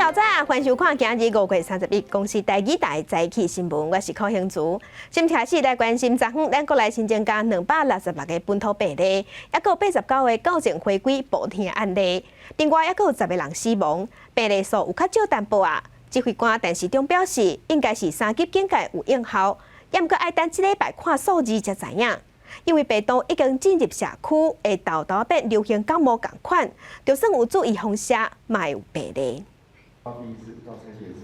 早早，歡迎收看今日5月31公視台語台早起新聞，我是柯興竹。先開始來關心，昨昏咱國內新增加266個本土病例，抑閣有89個校正回歸無天案例。另外，抑閣有10個人死亡，病例數有較少淡薄仔。指揮官陳時中表示，應該是三級警戒有應效，猶閣愛等這禮拜看數字才知影。因為病毒已經進入社區，會沓沓變流行感冒仝款，就算有注預防射，嘛會有病例。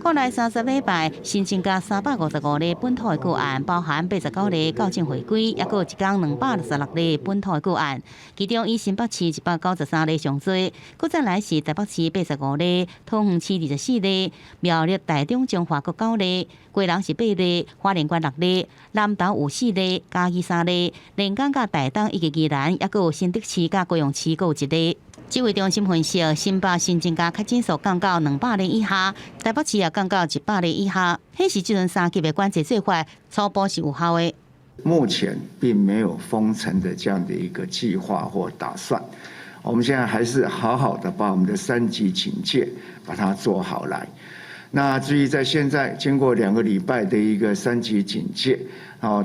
國內30禮拜新增加355例本土的個案，包含89例校正回歸，抑閣有一工266例本土的個案。其中以新北市193例上濟，閣再來是台北市85例，桃園市24例，苗栗、台中、彰化各9例，基隆是8例，花蓮縣6例，南投有4例，嘉義3例，連江佮台東以及宜蘭，抑閣有新竹市佮高雄市各有1例。指揮中心分析，新北新增加確診數降到200例以下，台北市也降到100例以下，顯示這陣三級的管制做法初步是有效的。目前並沒有封城的這樣的一個計劃或打算，我們現在還是好好的把我們的三級警戒把它做好來。那至於在現在經過2個禮拜的一個三級警戒，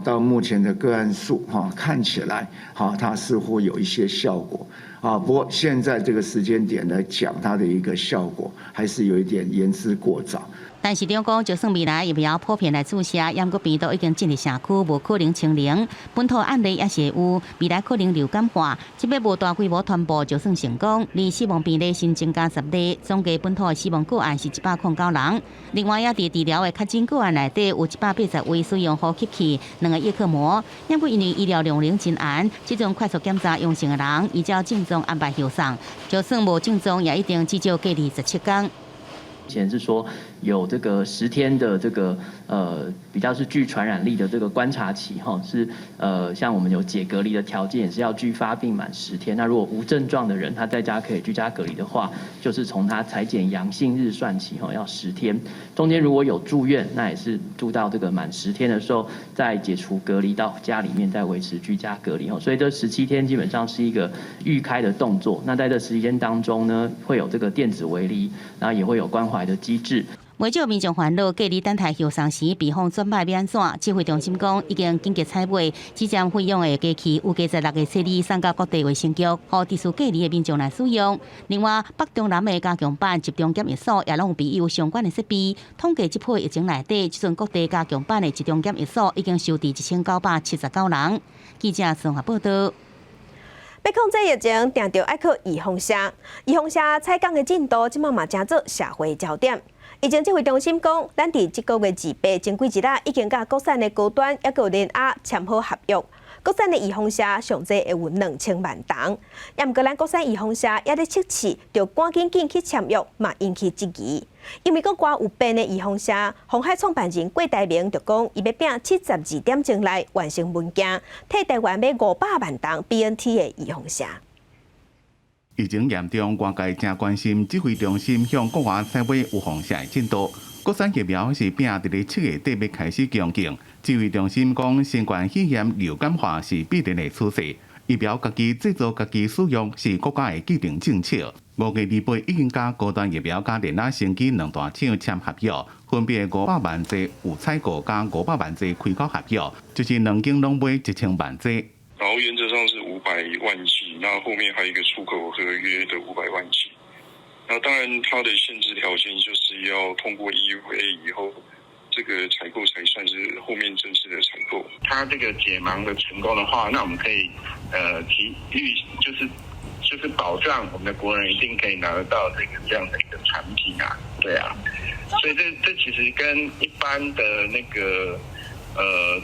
到目前的個案數看起來，它似乎有一些效果。不過現在這個時間點來講，它的一個效果還是有一點言之過早。陳時中講，就算未來疫苗普遍來注射，猶閣病毒已經進入社區，無可能清零。本土案例也是有，未來可能流感化，這擺無大規模傳播就算成功。而死亡病例新增加10例，總計本土死亡個案是109人。另外，也佇治療的確診個案內底，有180位使用呼吸器、兩個葉克膜。猶閣因為醫療量能真絚，這種快速檢查陽性的人，依照症狀安排予送，就算無症狀，也一定至少隔離17天。前是說有這個10天的這個比較是具傳染力的這個觀察期哈，是像我們有解隔離的條件，也是要距發病滿十天。那如果無症狀的人，他在家可以居家隔離的話，就是從他採檢陽性日算起哈，要十天。中間如果有住院，那也是住到這個滿十天的時候再解除隔離，到家裡面再維持居家隔離哈。所以這17天基本上是一個預開的動作。那在這17天當中呢，會有這個電子圍離，然後也會有關懷的機制。袂少民眾煩惱隔離等待予送時，病房轉擺欲按怎？指揮中心講，已經緊急採買，這項費用會加起有加16個設備送到各地衛生局，予佇厝隔離的民眾來使用。另外，北中南的加強版集中檢疫所也攏有備有相關的設備。統計這波疫情內底，這陣各地加強版的集中檢疫所已經收治1979人。記者綜合報道。欲控制疫情，定著愛靠預防射。預防射採購的進度，這馬嘛成做社會焦點。疫情指揮中心講，咱佇這個月28前幾日仔已經佮國產的高端抑閣有聯亞簽好合約。國產的預防射上濟會有2000萬筒，猶毋過咱國產預防射猶咧測試，著趕緊緊去簽約，嘛引起質疑。因為國外有變的預防射，鴻海創辦人郭台銘就講，伊欲拼72點鐘內完成文件，替台灣買500萬筒 BNT 的預防射。疫情嚴重，外界誠關心指揮中心向國外採買預防射的進度。國產疫苗是拼佇咧7月底欲開始供應。指揮中心講，新冠肺炎流感化是必然的趨勢，疫苗家己製造、家己使用是國家的既定政策。5月28已經佮高端疫苗佮聯亞生技兩大廠簽合約，分別500萬劑預採購佮500萬劑開口合約，就是兩間攏買1000萬劑。然後原則上是500萬劑，那後面還有一個出口合約的五百萬劑。那當然，它的限制條件就是要通過 EUA 以後，這個採購才算是後面正式的採購。它這個解盲的成功的話，那我們可以提預，就是保障我們的國人一定可以拿得到這個這樣的一個產品啊，對啊。所以這其實跟一般的那個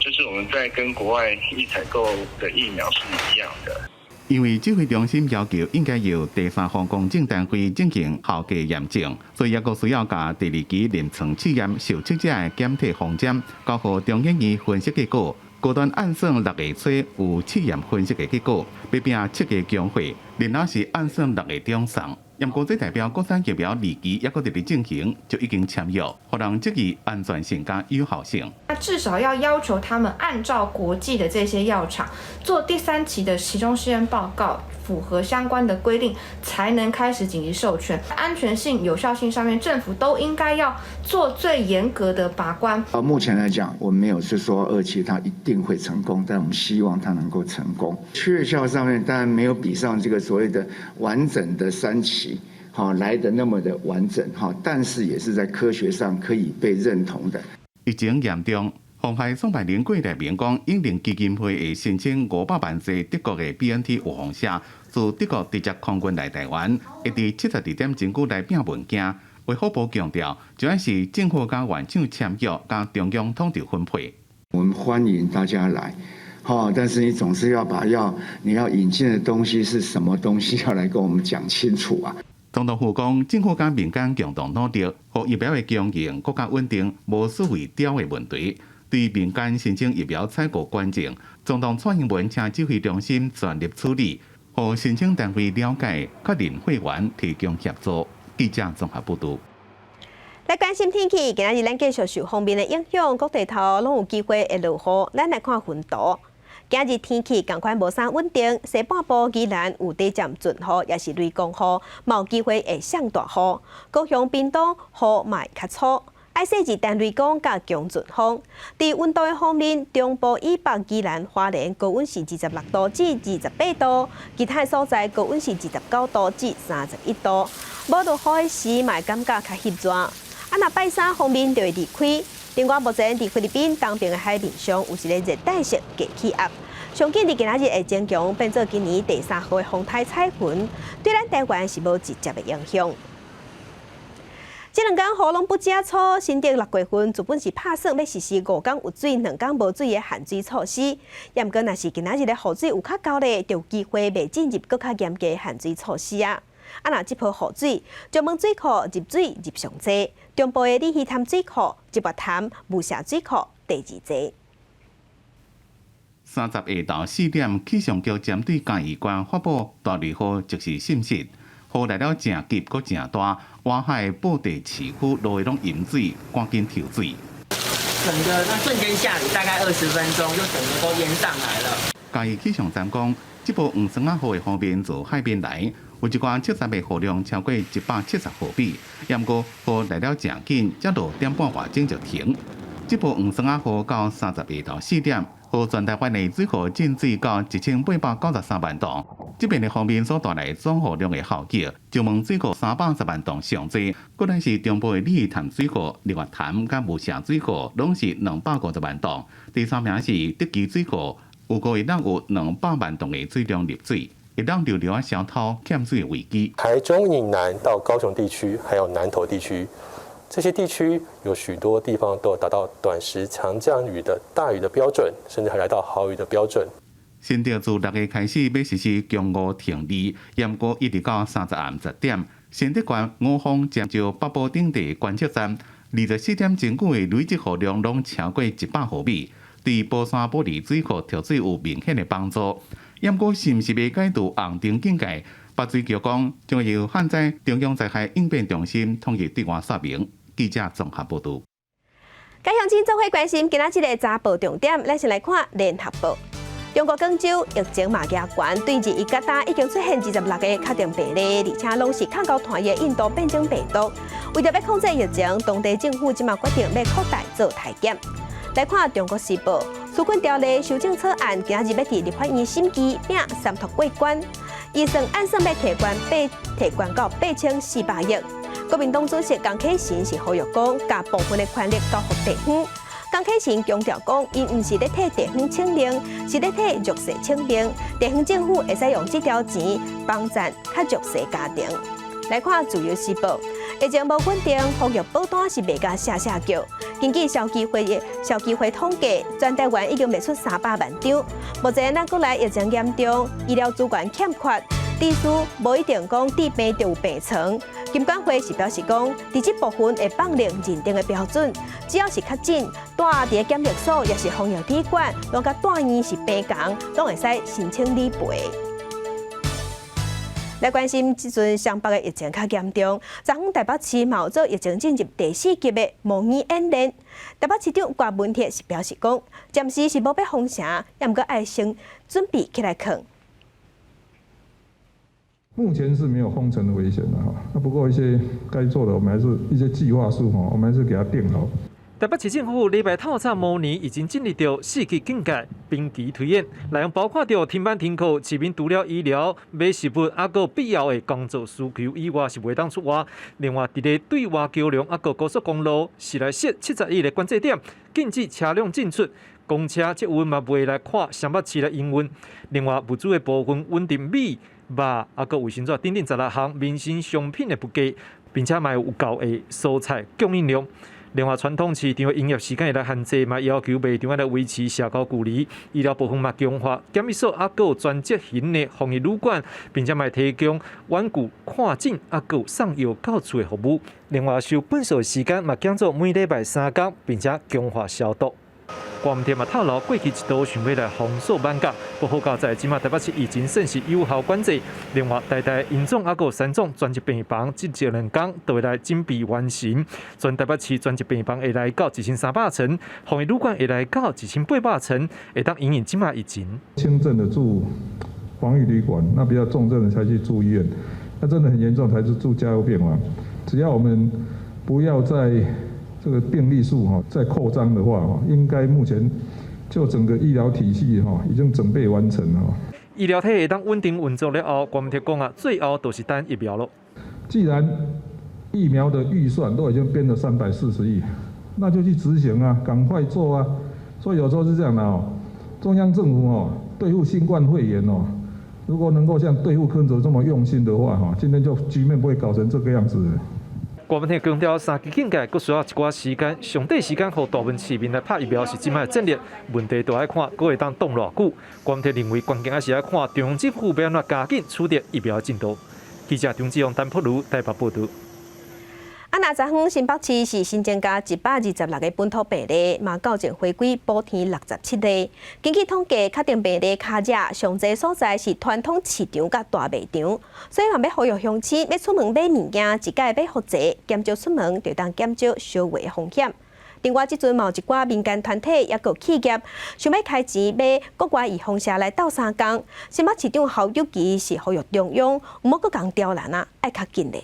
就是我們在跟國外預採購的疫苗是一樣的。因為指揮中心要求應該由第三方公證單位進行效價驗證，所以猶閣需要共第二期臨床試驗受測者的檢體封緘，交予中研院分析結果。高端按算6月初有試驗分析的結果，欲拼7月供貨。然後是按算6月中送。毋過這代表國產疫苗二期猶閣佇咧進行，就已經簽約，予人質疑安全性佮有效性。那至少要要求他們按照國際的這些藥廠做第三期的期中試驗報告，符合相關的規定，才能開始緊急授權。安全性、有效性上面，政府都應該要做最嚴格的把關。到目前來講，我們沒有是說二期它一定會成功，但我們希望它能夠成功。確效上面當然沒有比上這個所謂的完整的三期，好來得那麼的完整哈，但是也是在科學上可以被認同的。疫情嚴重，鴻海創辦人郭台銘講，永齡基金會會申請500萬劑德國的 BNT 預防射，自德國直接空運來台灣，會佇72點鐘久內拚物件。衛福部強調，主要是政府佮原廠簽約，佮中央統籌分配。我們歡迎大家來，哈，但是你總是要把要你要引進的東西是什麼東西，要來跟我們講清楚啊。總統府講，政府佮民間共同努力，予疫苗的供應閣較穩定，無所謂刁的問題。對民間申請疫苗採購權證，總統蔡英文請指揮中心全力處理，予申請單位了解，確認會員提供協助。記者綜合報導。來關心天氣，今仔日咱繼續受鋒面的影響，各地頭攏有機會會落雨。咱來看雲圖。今日天氣仝款無啥穩定，西半部宜蘭有短暫陣雨，抑是雷公雨，嘛有機會會上大雨。高雄、屏東雨嘛會較粗，愛細緻等雷公佮強陣風。佇溫度的方面，中部以北宜蘭、花蓮高溫是26度至28度，其他所在高溫是29度至31度。無落雨時，嘛會感覺較翕熱。啊，若拜三鋒面就會離開。另外，目前佇菲律賓東邊的海面上有一个熱帶性低氣壓，上緊佇今仔日會增強，變做今年第三號的風颱彩雲，對咱台灣是無直接的影響。這兩工雨攏不止粗，新竹6月份原本是拍算欲實施五工有水、兩工無水的限水措施，毋過若是今仔日的雨水有較夠咧，就有機會袂進入閣較嚴格的限水措施啊。啊，若這波雨水，石門水庫入水入上濟，中部的鯉魚潭水庫、日月潭、霧社水庫第二濟。 30下晝4點，氣象局針對嘉義縣發布大雷雨即時信息，雨來了誠急，閣誠大，外海布袋市區路攏淹水，趕緊抽水。整個那瞬間下雨，大概20分鐘就整個都淹上來了。嘉義氣象站講，這波黃酸仔雨的鋒面自海邊來，有一寡70的雨量超過170毫米，毋過雨來了誠緊，才落點半外鐘就停。這波黃酸仔雨到30下晝4點，予全台灣的水庫進水到1893萬噸。這邊的鋒面所帶來總雨量的效益，石門水庫310萬噸上濟，閣來是中部的鯉魚潭水庫、日月潭佮霧社水庫，攏是250萬噸。第三名是竹崎水庫，有個會當有200萬噸的水量入水，會當留留啊小偷欠水的危機。台中以南到高雄地區，還有南投地區，這些地區有許多地方都有達到短時強降雨的大雨的標準，甚至還來到豪雨的標準。新竹自6月開始欲實施強五停二，毋過一直到30暗10點，新竹縣五峰尖石北埔頂地觀測站24點鐘久的累積雨量攏超過100毫米，對寶山埔里水庫調水有明顯的幫助。毋過是毋是欲解除紅燈警戒？北水局講將由旱災中央災害應變中心統一對外說明。記者綜合報導。各鄉親做伙關心今仔這个早報重點，咱先來看聯合報。中國廣州疫情嘛加懸，對日一甲今已經出現26個確定病例，而且攏是較𠢕傳的印度變種病毒。為著欲控制疫情，當地政府這馬決定欲擴大做篩檢。來看《中國時報》，紓困條例修正草案今日欲佇立法院審議，拼三讀過關。預算按算欲提懸到8400億。國民黨主席江啟臣是呼籲講，共部分的權力交予地方。江啟臣強調講，𪜶毋是咧替地方請命，是咧替弱勢請命。地方政府會使用這條錢幫贊較弱勢家庭。來看《自由時報》，疫情無穩定，防疫保單是賣甲嚇嚇叫。根據消基會統計，全台灣已經賣出300萬張。目前咱國內疫情嚴重，醫療資源欠缺，醫師無一定講治病就有病床。金管會是表示講，佇這部分會放寬認定的標準，只要是確診，蹛佇咧檢疫所，抑是防疫旅館，攏佮住院是病仝，攏會使申請理賠。來關心這陣雙北的疫情較嚴重，昨昏台北市嘛做疫情進入第四級的模擬演練。台北市長郭文鐵是表示講，暫時是無欲封城，也毋過愛先準備起來囥。目前是沒有封城的危險的哈，那不過一些該做的，我們還是一些計劃書哈，我們還是給它定好。台北市政府禮拜透早模擬已經進入到四級警戒兵棋推演，內容包括著停班停課、市民除了醫療、買食物，抑閣必要的工作需求以外是袂當出外。另外，佇咧對外橋梁抑閣高速公路是來設71个管制點，禁止車輛進出。公車捷運嘛袂來跨雙北市來營運。另外，物資的部分穩定米、肉，抑閣衛生紙等等16項民生商品的補給，並且嘛有夠的蔬菜供應量。另外，傳統市場的營業時間會來限制，嘛要求賣場來維持社交距離。醫療部分嘛強化檢疫所，抑閣有專職型的防疫旅館，並且嘛提供遠距看診，抑閣有送藥到厝的服務。另外，收糞埽時間嘛減做每禮拜三工，並且強化消毒。郭文鐵嘛透露，過去一度想欲來封鎖艋舺，不過好佳哉這馬台北市已經算是有效管制。另外，台大榮總抑閣三總專責病房，這一兩工都會來準備完成。全台北市專責病房會來到1300床，防疫旅館會來到1800床，會當因應這馬疫情。輕症的住防疫旅館，那比較重症的才去住醫院，那真的很嚴重才是住加護病房。只要我們不要再這個病例數哈再擴張的話，哈，應該目前就整個醫療體系哈已經準備完成了。醫療體系當穩定運作了後，郭文鐵講啊，最後就是等疫苗咯。既然疫苗的預算都已經編了340億，那就去執行啊，趕快做啊。所以有時候是這樣的哦，中央政府哦對付新冠肺炎哦，如果能夠像對付柯文哲這麼用心的話，哈，今天就局面不會搞成這個樣子。郭文鐵強調，三級警戒閣需要一寡時間，上短時間予大部分市民來拍疫苗是這擺的戰略。問題就愛看閣會當擋偌久。郭文鐵認為關鍵還是愛看中央政府欲按怎加緊取得疫苗進度。記者張志勇、陳柏如台北報導。啊，那昨昏新北市是新增加126個本土病例，嘛校正回歸補添67例。根據統計，確診病例跤跡上濟所在是傳統市場佮大賣場，所以嘛欲呼籲鄉親欲出門買物件，一概欲負責，減少出門，就當減少相會風險。另外，這陣嘛有一寡民間團體抑閣企業想欲開錢買國外預防射來鬥相共。新北市長侯友宜是呼籲中央，毋好閣共刁難啊，愛較緊咧。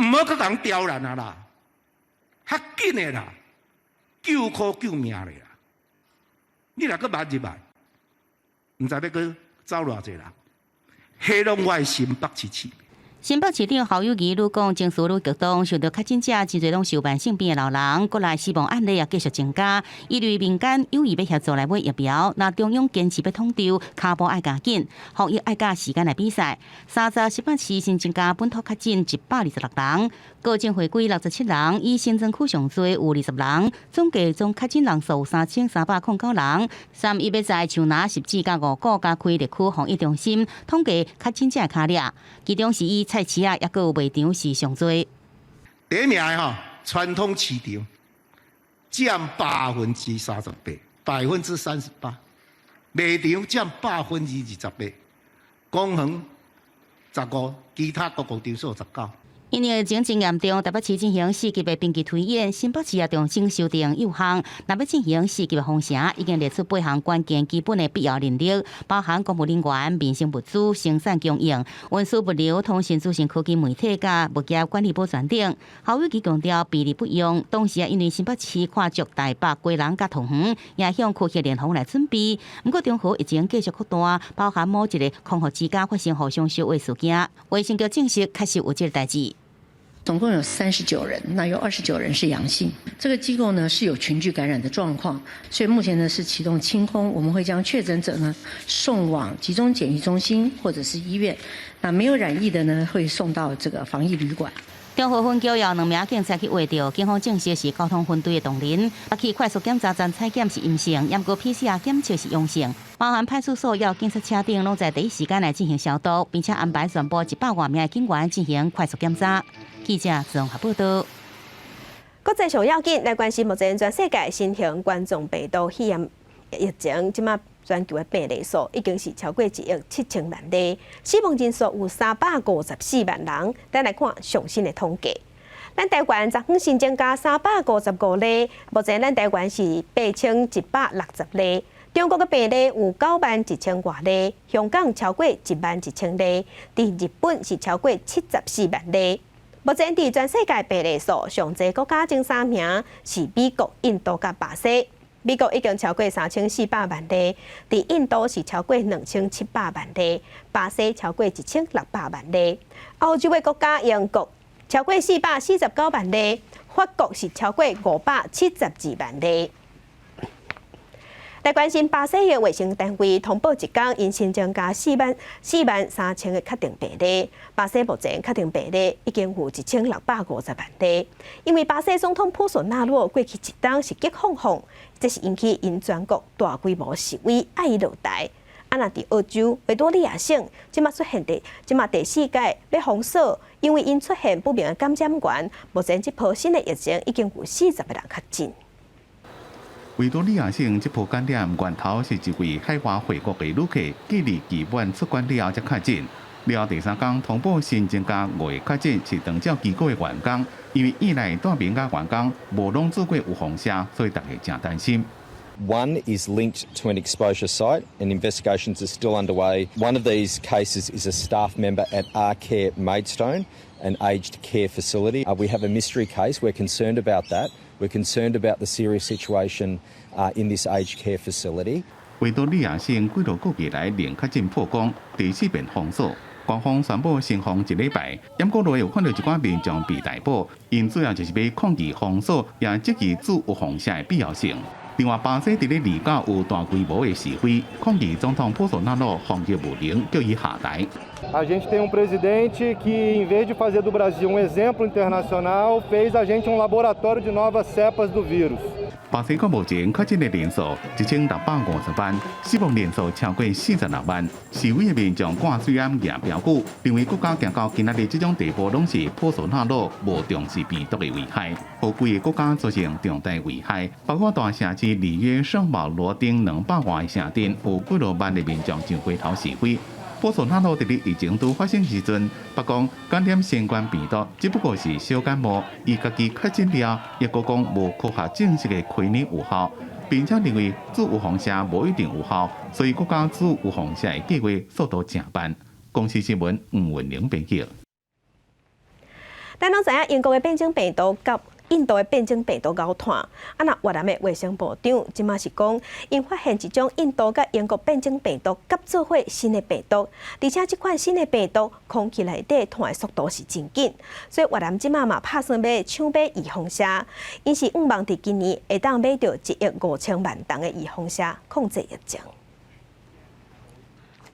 毋好閣共刁難啊啦，較緊的啦，救苦救命的啦！你若閣慢入來，毋知欲閣走偌濟人，彼攏我的新北市市。新北市長侯友宜愈講情緒愈激動，受著確診者真濟攏是有慢性病的老人，國內死亡案例也繼續增加。伊認為民間有意欲協助來買疫苗，若中央堅持欲統籌，跤步愛加緊，防疫愛佮時間來比賽。30日新北市新增加本土確診126人，校正回歸67人，以新莊區上濟有20人，總計總確診人數3309人。三一欲在樹林、汐止佮五股加開特區防疫中心，統計確診者跤跡，其中是以菜市仔，抑閣有賣場是上濟。第一名的吼，傳統市場佔38%，38%；賣場佔28%，公園15，其他公共場所19。因為疫情真嚴重，台北市進行四級的兵棋推演，新北市也重新修訂幼項，若欲進行四級的封城，已經列出八項關鍵基本的必要能力，包含公務人員、民生物資、生產供應、運輸物流、通訊資訊科技媒體佮物業管理保全等。侯友宜強調備而不用，同時也因為新北市跨足台北、基隆佮桃園，也向區域聯防來準備。毋過中和疫情繼續擴大，包含某一个空服之家發生互相相話事件，衛生局證實確實有這个代誌。總共有39人，那有29人是陽性。這個機構呢是有群聚感染的狀況，所以目前呢是啟動清空，我們會將確診者呢送往集中檢疫中心或者是醫院。那沒有染疫的呢會送到這個防疫旅館。中和分局有兩名警察去挖著，警方證實是交通分隊的同仁，去快速檢查站採檢是陰性，毋過 PCR 檢測是陽性。包含派出所與警察車頂攏在第一時間來進行消毒，並且安排全部100外名的警員進行快速檢查。記者綜合報道。國際上要緊來關心目前全世界新型冠狀病毒肺炎疫情，這馬全球的病例數已經是超過1億7000萬例，死亡人數有354萬人。咱來看上新的統計。咱台灣昨昏新增加355例，目前咱台灣是8160例。中國的病例有9萬1千外例，香港超過1萬1千例，佇日本是超過74萬例。目前佇全世界病例數上濟國家前三名是美國、印度佮巴西。美國已經超過3400萬例，佇印度是超過2700萬例，巴西超過1600萬例。歐洲的國家英國超過449萬例，法國是超過572萬例。來關心巴西的衛生單位通報一工，𪜶新增加4萬4萬3千个確診病例。巴西目前確診病例已經有1650萬例。因為巴西總統波索納羅過去一冬是激放放，這是引起𪜶全國大規模示威，愛伊落台。啊，若佇澳洲維多利亞省，這馬出現第這馬第四屆欲封鎖，因為𪜶出現不明的感染源，目前這波新的疫情已經有40個人確診。維多利亞省這波感染源頭是一位海外回國的旅客，隔離期滿出關了後才確診。了後第三工通報新增加五個確診是長照機構的員工，因為院內帶兵佮員工無攏做過預防射，所以大家誠擔心。 One is linked to an exposure site, and investigations are still underway. One of these cases is a staff member at Arcare Maidstone, an aged care facility. We have a mystery case. We're concerned about that. We're concerned about the serious situation in this aged care facility. 維多利亞省幾落個月來零確診破關，第四遍封鎖。官方宣布先封一禮拜，毋過路有看到一寡民眾被逮捕，𪜶主要就是欲抗議封鎖，也質疑注預防射的必要性。另外，巴西佇咧29有大規模的示威，抗議總統波索納羅防疫無能，叫伊下台。 A gente tem um presidente que, em vez de fazer do Brasil um exemplo internacional, fez a gente um laboratório de novas cepas do vírus. 巴西到目前確診的人數1650萬，死亡人數超過46萬。示威的民眾掛水頷舉標語，認為國家行到今仔日這種地步，攏是波索納羅無重視病毒的危害，予規个國家造成重大危害。包括大城市里約聖保羅等200外个城鎮，有幾若萬的民眾上街頭示威。波索納羅佇咧疫情拄發生時陣，捌講感染新冠病毒只不過是小感冒，伊家己確診了，抑閣講無科學證實的開呢有效，並且認為注預防射無一定有效，所以國家注預防射的計劃速度誠慢。公視新聞吳文玲編輯。咱攏知影英國的變種病毒佮印度的變種病毒𠢕湠，啊若越南的衛生部長這馬是講，𪜶發現一種印度佮英國變種病毒夾做伙新的病毒，而且這款新的病毒空氣內底傳的速度是真緊，所以越南這馬嘛拍算欲搶買預防射，𪜶是向望佇今年會當買著1億5000萬筒的預防射，控制疫情。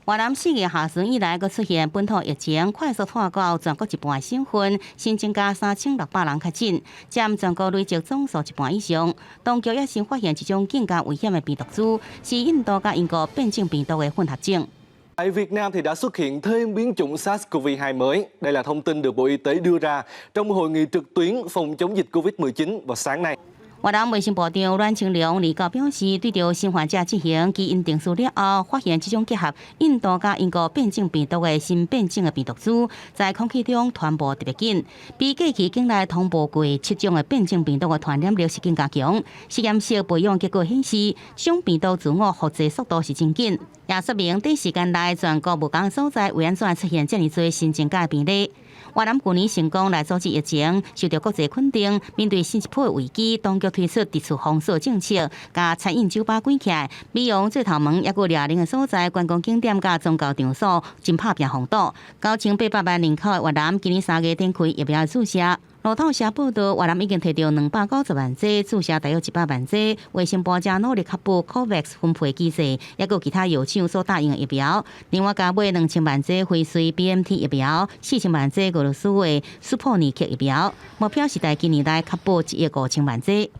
越南4月下旬以來，閣出現本土疫情，快速拖到全國一半省份，新增加3600人確診，佔全國累積總數一半以上。當局也新發現一種更加危險的病毒株，是印度佮英國變種病毒的混合種。 Tại Việt Nam thì đã xuất hiện thêm biến chủng SARS-CoV-2 mới. Đây là thông tin được Bộ Y tế đưa ra trong hội nghị trực tuyến phòng chống dịch COVID-19 vào sáng nay. 越南衛生部長阮清良29表示，對著新患者進行基因定序了後，發現這種結合印度佮英國變種病毒的新變種的病毒株，在空氣中傳播特別緊，比過去境內通報過七種的變種病毒的傳染力是更加強。實驗室培養結果顯示，這種病毒自我複製速度是真緊，也說明短時間內全國無仝所在會按怎出現這麼濟新增加的病例。越南舊年成功來阻止疫情，受著國際肯定。面對新一波的危機，當局推出特殊封鎖政策，共餐飲酒吧關起來，美容做頭毛，抑閣掠人的所在、觀光景點佮宗教場所，真拍拚封堵。9800萬人口的越南，今年3月展開疫苗注射。路透社報道，越南已經提著290萬劑注射，大約100萬劑。衛生部正努力確保 COVAX 分配機制，抑閣其他藥廠所答應的疫苗。另外，加買2000萬劑輝瑞 BNT 疫苗，4000萬劑俄羅斯的斯普尼克疫苗。目標是在今年內確保1億5000萬劑。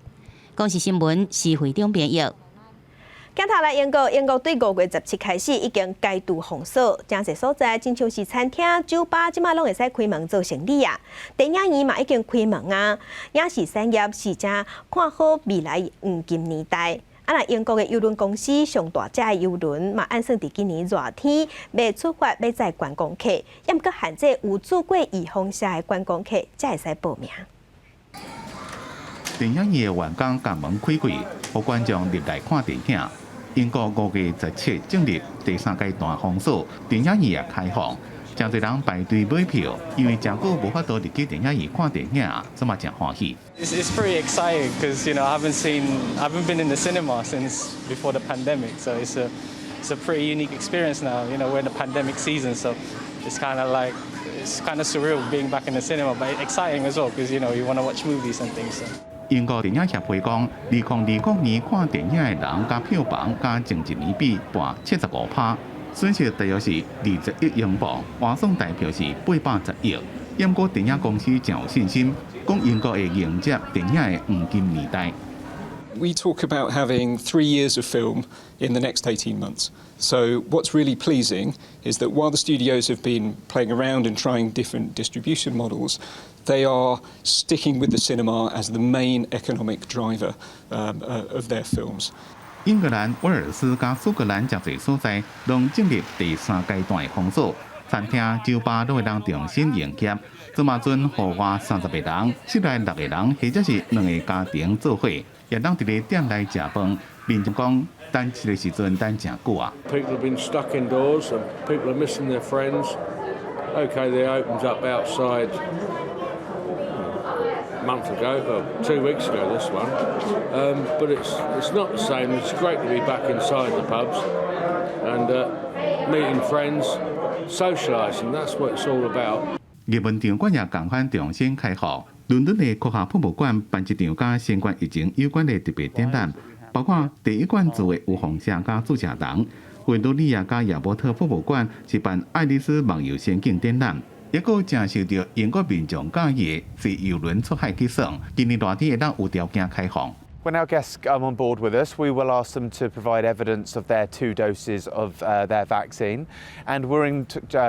公視新聞施惠中編譯。鏡頭來英國，英國對5月17開始已經解除封鎖，誠濟所在，親像是餐廳、酒吧，這馬攏會使開門做生意啊。電影院嘛已經開門啊。影視產業是誠看好未來黃金年代。啊，若英國的郵輪公司上大隻的郵輪嘛，按算佇今年熱天欲出發欲載觀光客，猶毋過限制有注過預防射的觀光客才會使報名。電影院的員工共門開開，予觀眾入來看電影。英國5月17進入第三階段封鎖，電影院也開放，誠濟人排隊買票，因為誠久無法度入去電影院看電影，這嘛誠歡喜。 It's pretty exciting because I haven't been in the cinema since before the pandemic, so it's a pretty unique experience now. We're in the pandemic season, so it's kind of surreal being back in the cinema, but exciting as well because you want to watch movies and things. So. 英國電影協會講，2020年看電影的人佮票房佮前一年比跋75%，損失大約是20億英鎊，換算台票是810億。英國電影公司誠有信心，講英國會迎接電影的黃金年代。 We talk about having 3 years of film in the next 18 months. So, what's really pleasing is that while the studios have been playing around and trying different distribution models, they are sticking with the cinema as the main economic driver of their films. 英格蘭、威爾斯佮蘇格蘭誠濟所在，攏進入第三階段的封鎖，餐廳、酒吧攏會當重新營業。這馬準戶外30個人，室內六個人，或者是兩個家庭做伙，會當佇咧店內食飯。民眾講，等這个時陣等誠久啊。 People have been stuck indoors and people are missing their friends. Okay, they opened up outside a month ago, well, 2 weeks ago, this one. But it's not the same. It's great to be back inside the pubs and meeting friends, socialising. That's what it's all about. 藝文場館也仝款重新開放。倫敦的科學博物館辦一場佮新冠疫情有關的特別展覽，包括第一罐做的預防射佮注射筒。維多利亞佮亞伯特博物館是辦愛麗絲夢遊仙境展覽，抑閣誠受著英國民眾佮意的坐郵輪出海去耍。今年熱天會當有條件開放。 When our guests come on board with us, we will ask them to provide evidence of their two doses of their vaccine. And we're in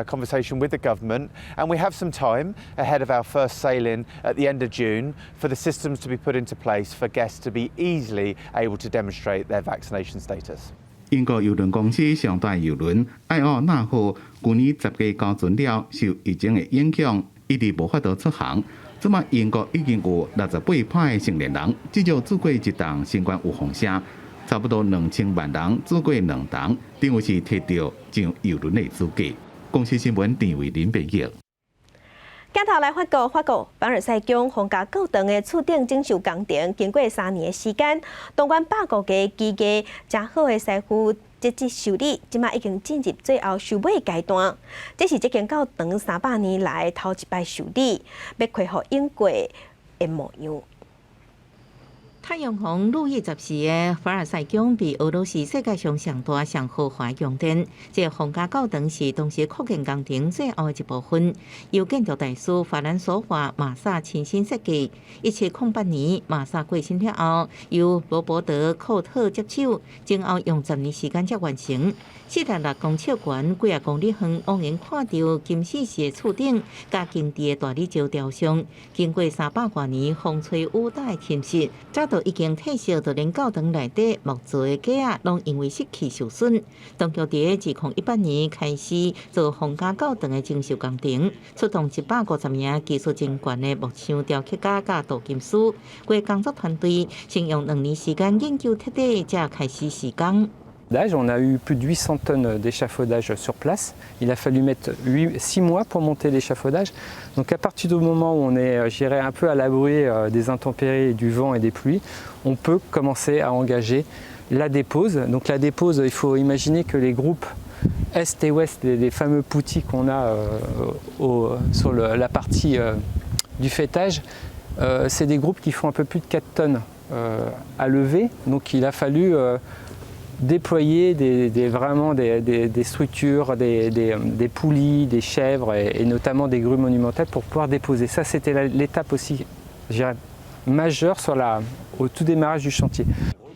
conversation with the government, and we have some time ahead of our first sailing at the end of June for the systems to be put into place for guests to be easily able to demonstrate their vaccination status. 英國郵輪公司上大郵輪愛奧納號，舊年10月交船了，受疫情的影響，一直無法度出航。這馬英國已經有68%的成年人至少注過一針新冠預防射，差不多2000萬人注過兩針，等於是提著上郵輪的資格。公視新聞陳慧琳編譯。鏡頭來法國，法國凡爾賽宮皇家教堂的厝頂整修工程，經過3年的時間，動員100多个技藝誠好的師傅積極修理，這馬已經進入最後收尾階段。這是這間教堂300年來頭一擺修理，欲恢復應過的模樣。太陽王路易十四的凡爾賽宮被訛說是世界上上大、上豪華宮殿。這個皇家教堂是當時擴建工程最後的一部分，由建築大師法蘭索華馬薩親身設計。1708年，馬薩過身了後，由羅伯德寇特接手，前後用10年時間才完成。46公尺懸、幾仔公里遠，往遠看著金絲石的厝頂，佮精緻的大理石雕像，經過300外年風吹雨打的侵蝕，早就已經褪色，就連教堂內底木做的架仔，攏因為濕氣受損。當局佇2018年開始做皇家教堂的整修工程，出動150名技術精懸的木匠雕刻家佮鍍金師，規工作團隊先用2年時間研究徹底，才開始施工。 On a eu plus de 800 tonnes d'échafaudage sur place. Il a fallu mettre 6 mois pour monter l'échafaudage. Donc à partir du moment où on est, je dirais, un peu à l'abri des intempéries, du vent et des pluies, on peut commencer à engager la dépose. Donc la dépose, il faut imaginer que les groupes Est et Ouest, les fameux putti qu'on a sur la partie du faîtage, c'est des groupes qui font un peu plus de 4 tonnes à lever. Donc il a fallu déployer vraiment des structures, des poulies, des chèvres et notamment des grues monumentales pour pouvoir déposer. Ça, c'était l'étape aussi, je dirais, majeure au tout démarrage du chantier.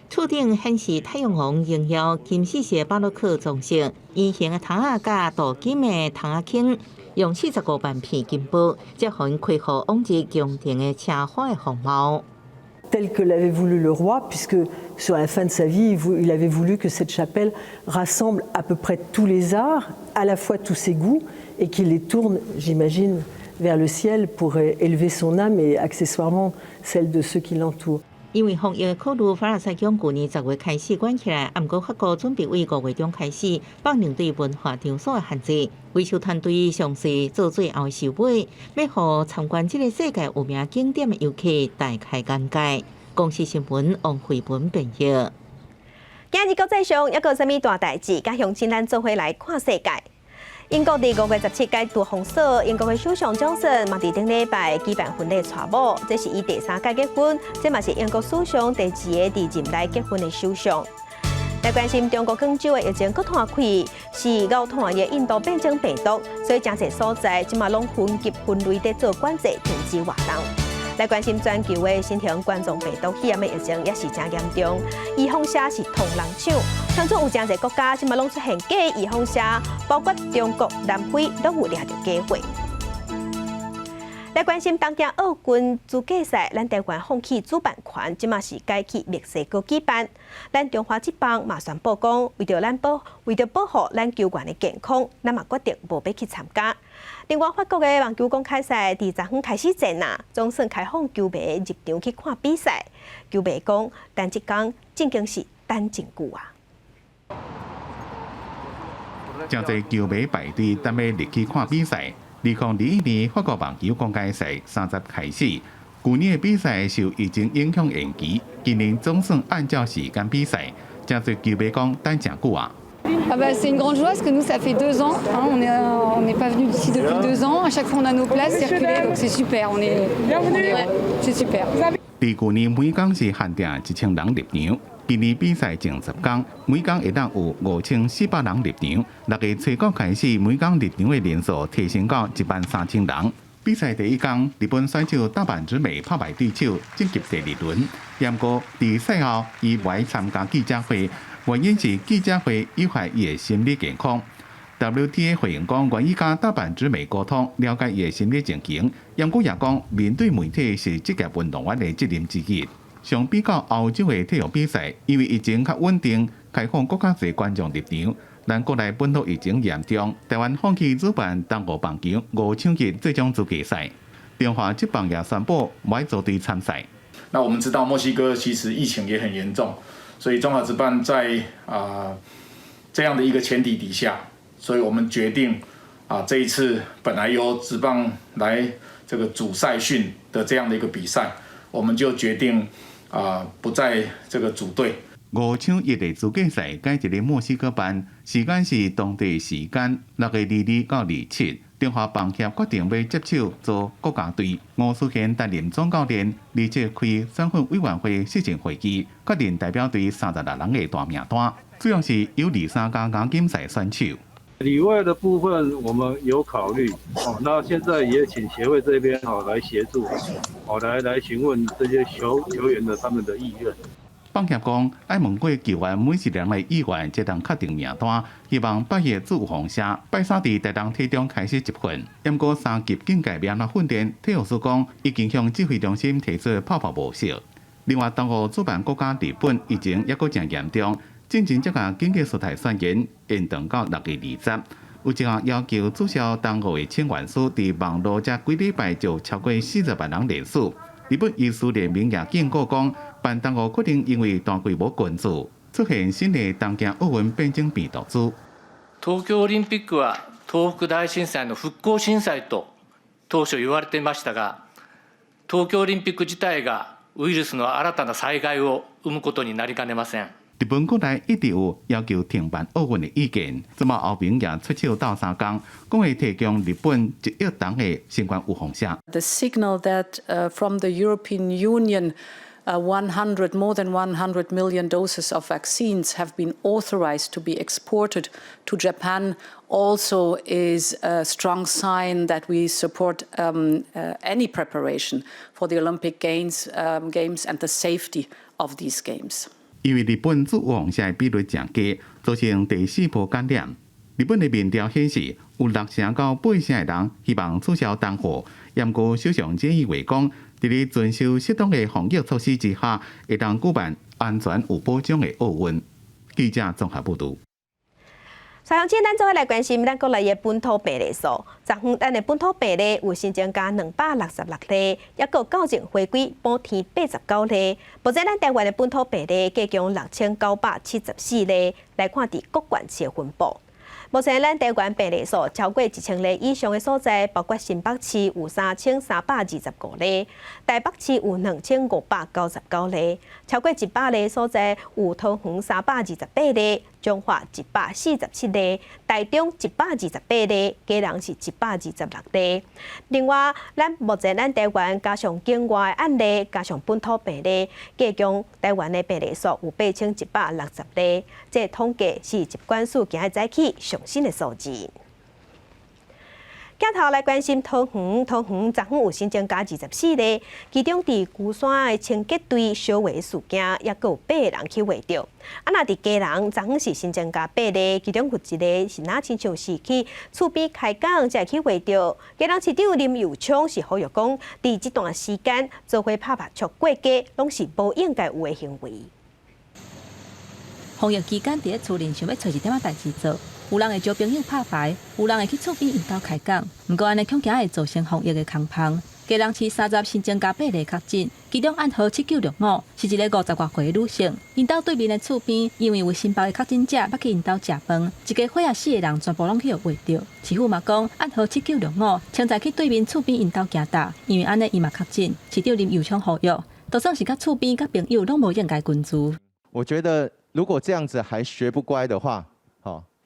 厝頂顯示太陽王榮耀金絲石巴洛克裝飾，圓形的窗仔佮鍍金的窗仔框，用45萬片金箔，才予𪜶恢復往日宮廷的奢華的風貌。Tel que l'avait voulu le roi, puisque sur la fin de sa vie, il avait voulu que cette chapelle rassemble à peu près tous les arts, à la fois tous ses goûts, et qu'il les tourne, j'imagine, vers le ciel pour élever son âme et accessoirement celle de ceux qui l'entourent. 因為防疫考慮，法蘭西宮舊年10月開始關起來，毋過法國準備為5月中開始放寬對文化場所的限制。維修團隊詳細做最後收尾，欲予參觀這个世界有名景點的遊客大開眼界。公視新聞王慧文編譯。今日國際上猶閣有啥物大代誌？佮鄉親咱做伙來看世界。英國佇5月17解除封鎖，英國的首相強森嘛佇頂禮拜舉辦婚禮娶某，這是伊第三擺結婚，這嘛是英國史上第二个佇任內結婚的首相。來關心中國廣州的疫情閣湠開，是𠢕湠的印度變種病毒，所以誠濟所在這馬攏分級分類佇做管制，停止活動。來關心全球的新型冠狀病毒肺炎的疫情也是誠嚴重，預防射是予人搶，傳出有誠濟國家這馬攏出現假預防射，包括中國、南非攏有掠著假貨。來關心東京奧運資格賽，咱台灣放棄主辦權，這馬是改去墨西哥舉辦。咱中華職棒嘛宣布講，為著保護咱球員的健康，咱嘛決定無欲去參加。另外，法國的網球公開賽佇昨昏開始戰啊，總算開放球迷入場去看比賽。球迷講，等這工正經是等真久啊！誠濟球迷排隊等欲入去看比賽。2021年法國網球公開賽30開始，舊年的比賽受疫情影響延期，今年總算按照時間比賽。誠濟球迷講等誠久啊！ Ah bah, c'est une grande joie parce que nous, ça fait 2 ans. Hein, on n'est pas venu ici depuis 2 ans. À chaque fois, on a nos places circulées, donc c'est super. On est, c'est super. 佇舊年每工是限定1000人入場，今年比賽前10工，每工會當有5400人入場。6月初九開始，每工入場的人數提升到13,000人。比賽第一工，日本選手大坂直美拍敗對手，晉級第二輪。毋過佇賽後，伊無愛參加記者會，原因是記者會有害伊的心理健康。WTA 回應講，願意佮大坂直美溝通，了解伊的心理情形。毋過也講，面對媒體是職業運動員的責任之一。相比較歐洲的體育比賽，因為疫情較穩定，開放閣較濟觀眾入場。咱國內本土疫情嚴重，台灣放棄主辦東奧棒球五搶一這種資格賽。中華職棒也宣布無愛組隊參賽。那我們知道墨西哥其實疫情也很嚴重，所以中華職棒在這樣的一個前提底下，所以我們決定這一次本來由職棒來這個主賽訓的這樣的一個比賽，我們就決定不再這個組隊。五搶一的資格賽改佇咧墨西哥辦，時間是當地時間6月22到27。中華棒協決定欲接手做國家隊，吳淑賢擔任總教練，而且開選訓委員會實情會議，確認代表隊36人的大名單，主要是有23家亞錦賽選手。里外的部分我們有考慮，哦，那現在也請協會這邊哦來協助，哦來詢問這些球員的他們的意願。棒協講，愛問過球員每一人的意願，才當確定名單。希望8月做預防射，拜三佇台東體中開始集訓。毋過三級警戒欲按怎訓練，體育署講已經向指揮中心提出泡泡模式。另外，東奧主辦國家日本疫情猶閣誠嚴重，進前才共緊急事態宣言延長到6月20。有一項要求註銷東奧的請願書，佇網路才幾禮拜就超過40萬人連署。日本醫師聯盟也警告講，辦東奧可能因為大規模群聚出現新的東京奧運變種病毒株。東京オリンピックは東北大震災の復興震災と当初言われていましたが、東京オリンピック自体がウイルスの新たな災害を生むことになりかねません。日本國內一直有要求停辦奧運的意見，這馬歐盟也出手鬥相共，講會提供日本1億筒的新冠預防射。 The signal that from the European Union, more than 100 million doses of vaccines have been authorized to be exported to Japan also is a strong sign that we support any preparation for the Olympic Games and the safety of these games. 因為日本注預防射的比率誠低，造成第四波感染。日本的民調顯示，有六成到八成的人希望取消東奧。毋過首相菅義偉講，佇咧遵守適當的防疫措施之下，會當舉辦安全有保障的奧運。記者綜合報導。所以，今咱做伙來關心咱國內的本土病例數。昨昏咱的本土病例有新增加266例，抑閣校正回歸補添89例。目前咱台灣的本土病例計共6974例。來看佇各縣市的分布。目前咱台灣病例數超過1000例以上的所在，包括新北市有3325例，台北市有2599例，超過100例所在有桃園328例，彰化147例，台中128例，基隆是126例。另外，咱目前咱台灣加上境外案例，加上本土病例，計共台灣的病例數有8160例。這個統計是疾管署今日早起上新的數字。鏡頭來關心桃園，桃園昨昏有新增加24例，其中佇龜山的清潔隊相畫事件，抑閣有八個人去畫著。啊，若佇基隆，昨昏是新增加八例，其中有一个是若親像是去厝邊開講，才會去畫著。基隆市長林右昌是呼籲講，佇這段時間做伙拍拍桌過街，攏是無應該有的行為。防疫期間，佇咧厝裡想欲揣一點仔代誌做，有人會招朋友拍牌，有人會去厝邊𪜶兜開講。毋過按呢恐驚會造成防疫的空縫。基隆市30新增加八例確診，其中案號7965是一个50外歲的女性，𪜶兜對面的厝邊因為有新北的確診者，捌去𪜶兜食飯，一家伙仔四个人全部攏去予畫著。市府嘛講，案號7965清早去對面厝邊𪜶兜行踏，因為按呢伊嘛確診。市長林右昌呼籲，就算是佮厝邊佮朋友，攏無應該群聚。我覺得如果這樣子還學不乖的話，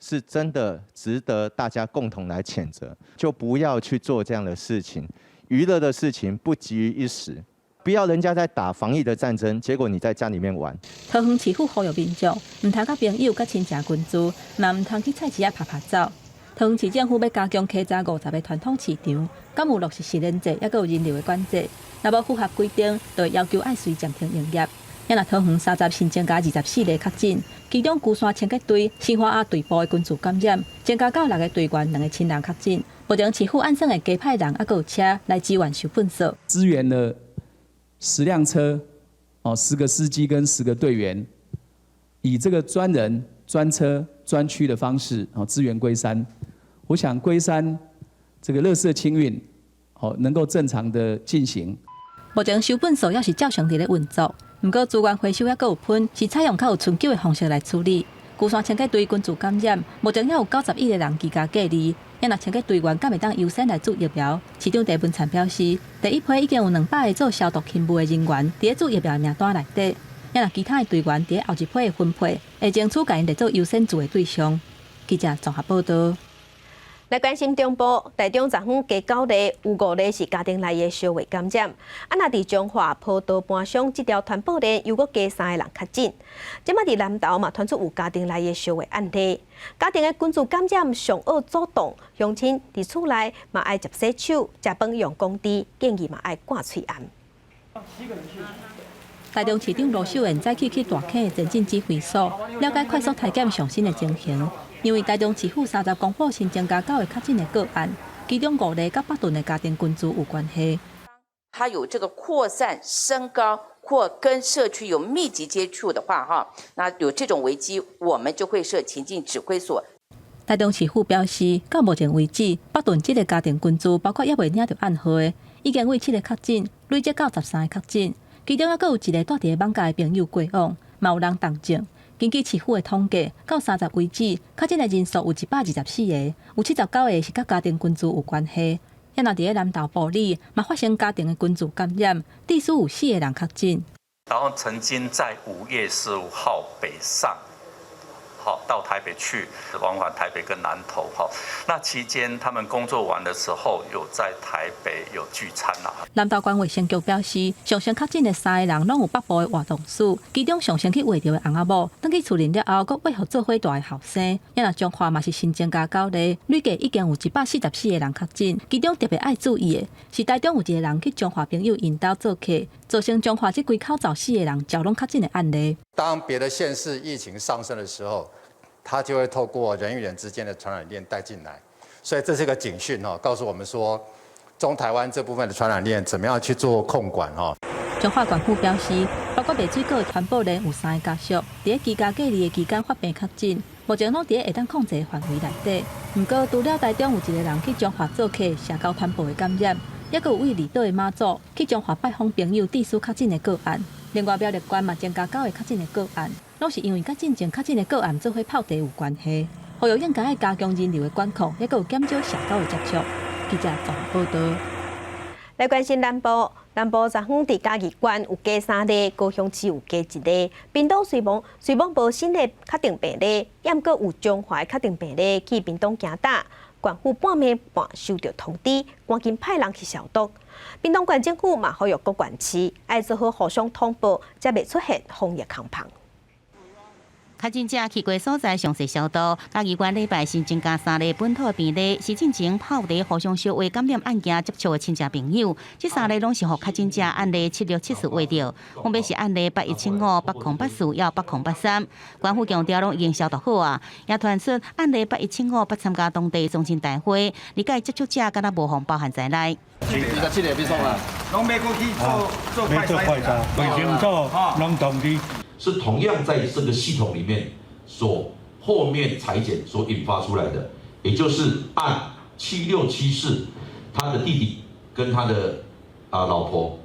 是真的值得大家共同來譴責，就不要去做這樣的事情。娛樂的事情不急於一時，不要人家在打防疫的戰爭，結果你在家裡面玩。桃園市府呼籲民眾，毋通佮朋友佮親戚群聚，嘛毋通去菜市仔拍拍走。桃園市政府欲加強稽查50个傳統市場，敢有落實實聯制，抑閣有人流的管制，若無符合規定，就會要求愛隨暫停營業。抑若桃園三十新增加24例確診，其中龜山清潔隊新華亞隊部的群聚感染，增加到六个隊員、兩个親人確診。目前市府按算會加派人，抑閣有車來支援收糞埽。支援了10輛車，哦，10個司機跟10個隊員，以這個專人、專車、專區的方式，哦，支援龜山。我想龜山這個垃圾清運，哦，能夠正常的進行。目前收糞埽猶是照常佇咧運作，毋過資源回收抑閣有噴，是採用較有春秋的方式來處理。龜山清潔隊群聚感染，目前猶有91個人居家隔離。抑若清潔隊員敢會當優先來注疫苗？市長鄭文燦表示，第一批已經有200個做消毒勤務的人員佇咧注疫苗的名單內底。抑若其他的隊員佇咧後一批的分配，會爭取共𪜶列做優先注的對象。記者綜合報導。來關心中部，台中昨昏加九例，有五例是家庭內的相畫感染。啊，若佇彰化坡道搬箱這條傳播鏈又閣加三个人確診。這擺佇南投嘛，傳出有家庭內的相畫案例，家庭的群聚感染上惡阻擋，鄉親佇厝內嘛愛捷洗手，食飯用公箸，建議嘛愛掛喙罨。台中市長盧秀燕早起去大坑的前進指揮所，了解快速篩檢上新的情形。因為台中市府三十公布新增加九个確診的個案，其中五例佮北屯的家庭群聚有關係。它有這個擴散升高或跟社區有密集接觸的話，哈，那有這種危機，我們就會設情境指揮所。台中市府表示，到目前為止，北屯這个家庭群聚，包括猶未領著案號的，已經為七个確診，累積到13个確診，其中猶閣有一个蹛佇個艋舺的朋友過往，嘛有人重症。根據市府的統計，到三十為止，確診的人數有124個，有79個是佮家庭群聚有關係。抑若佇咧南投埔里，嘛發生家庭的群聚感染，至少有四个人確診。然後曾經在5月15號北上，好到台北去往返台北跟南投，哈，那期間他們工作完的時候，有在台北有聚餐啦。南投縣衛生局表示，上新確診的三个人攏有北部的活動史，其中上新去畫著的翁仔某，轉去厝裡了後，閣畫予做伙蹛的後生。抑若彰化嘛是新增加九例，累計已經有144個人確診，其中特別愛注意的是，台中有一个人去彰化朋友𪜶兜做客，造成彰化這規口罩四个人全攏確診的案例。當別的縣市疫情上升的時候，他就會透過人與人之間的傳染鏈帶進來，所以這是個警訊哦，告訴我們說，中台灣這部分的傳染鏈，怎麼樣去做控管？哦。彰化縣府表示，包括賣水果的傳播鏈有三个家屬，佇咧居家隔離的期間發病確診，目前攏佇咧會當控制範圍內底。毋過，除了台中有一個人去彰化做客，社交傳播的感染，抑閣有位離島的媽祖去彰化拜訪朋友，致使確診的個案。另外，苗栗縣嘛增加九个確診的個案，攏是因為佮進前確診的個案做伙泡茶有關係。呼籲應該愛加強人流的管控，抑閣有減少社交的接觸。記者綜合報導。來關心南部，南部昨昏佇嘉義縣有加三例，高雄市有加一例。屏東雖罔無新的確定病例，毋過有彰化的確定病例去屏東行搭，縣府半暝半收著通知，趕緊派人去消毒。屏東縣政府嘛呼籲各縣市愛做好互相通報，才袂出現防疫空縫。確診者去過所在詳細消毒。嘉義縣禮拜新增加三例本土病例，是進前泡茶互相相話感染案件接觸的親戚朋友。這三例攏是予確診者案例7674畫著，分別是案例8175、8084抑8083。縣府強調攏已經消毒好啊，也傳出案例8175捌參加當地宗親大會，而該接觸者敢若無予包含在內。 27個欲創啊，攏欲閣去做做快篩，衛生署攏通知。是同樣在這個系統裡面所後面採檢所引發出來的，也就是案7674，他的弟弟跟他的老婆，